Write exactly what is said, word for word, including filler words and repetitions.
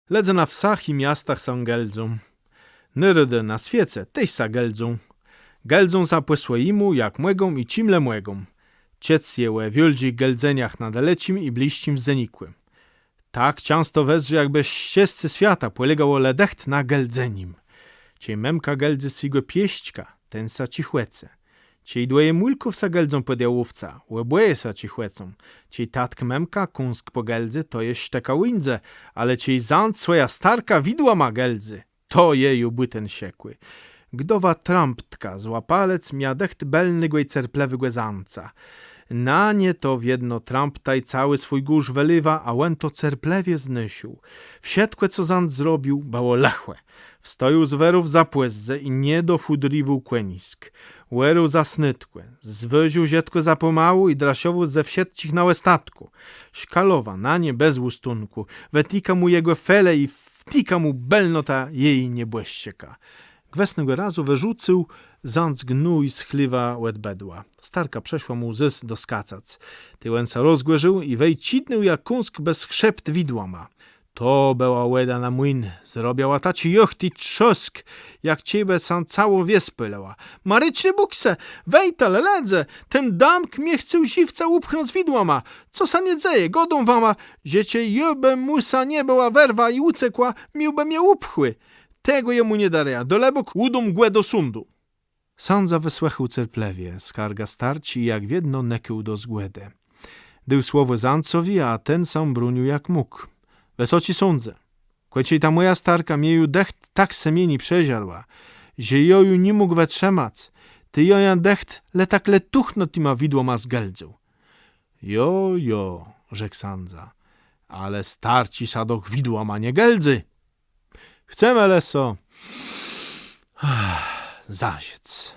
Lëdze na wsach i miastach sã gëldzą. Nôrodë na swiece téż sã gëldzą. Gëldzą sã pò swòjémù, jak mògą i czim le mògą. Czëc je ò wiôldżich gëldzeniach na dalecczim i blisczim wzénikù. Tak czãsto wëzdrzi, jakbë szczescé swiata pòlégało le dëcht na gëldzenim. Czej mëmka gëldzy swégò piesczka, ten sã czichòce. Czej dwòje mùlków sã gëldzą pòd jałówcã, òbòje sã czichòcą. Czej tatk mëmkã kąsk pògëldzy, to je sztëka ùńdze, ale czej zãc swòjã starkã widłama gëldzy, to je ju bùten szëkù. Gdowa Trąbtka z Łapalëc mia dëcht bëlnégò i cerplëwégò zãca. Na nie to wiedno Trąbta i całi swój gòrz wëléwa, a òn to cerplëwie znôszôł. Wszëtkò, co zãc zrobił, bëło lëché. Wstôjôł z wërów za pòzdze i nie dofùdriwôł kònisk. Òrôł za snôdkò, zwòżôł żëtkò za pòmału i draszowôł ze wszëtczich na òstatkù. Szkalowa na nie bez ùstónkù, wëtika mù jegò fele i wtika mù bëlnotã jeji niebòszczëka. Gwësnégò razu wërzucył zãc gnój z chléwa òd bëdła. Starka przëszła mù zôs doskacac. Tej òn sã rozgòrził i wej czidnął jã kąsk bez chrzept widłama. To bëła wòda na młin, zrobiała taczi jôcht i trzôsk, jak czejbë sã całô wies pôlëła. Marëczné bùksë, wejta le lëdze, ten damk mie chce żëwcã ùpchnąc widłama. Co sã nie dzeje, gôdóm wama, że czej jô bë mù sã nie bëła wërwa i ùcekła, miôłbë mie ùpchłé. Tegò jemù nie darëjã, dalëbóg ùdóm gò do sądu. Sãdza wësłëchôł cerplëwie skargã starczi i jak wiedno nëkôł do zgòdë. Dôł słowò zãcowi, a ten sã brónił jak mógł. Wësoczi sądze, kò czej ta mòja starka mie ju dëcht tak sëmienié przeżarła, że jô ju ni mógł wëtrzëmac, tej jô jã dëcht le tak letuchno tima widłama zgëldzył. Jo, jo, rzekł sãdza, ale starczi sã doch widłama nie gëldzy. Chcemë le so zażëc.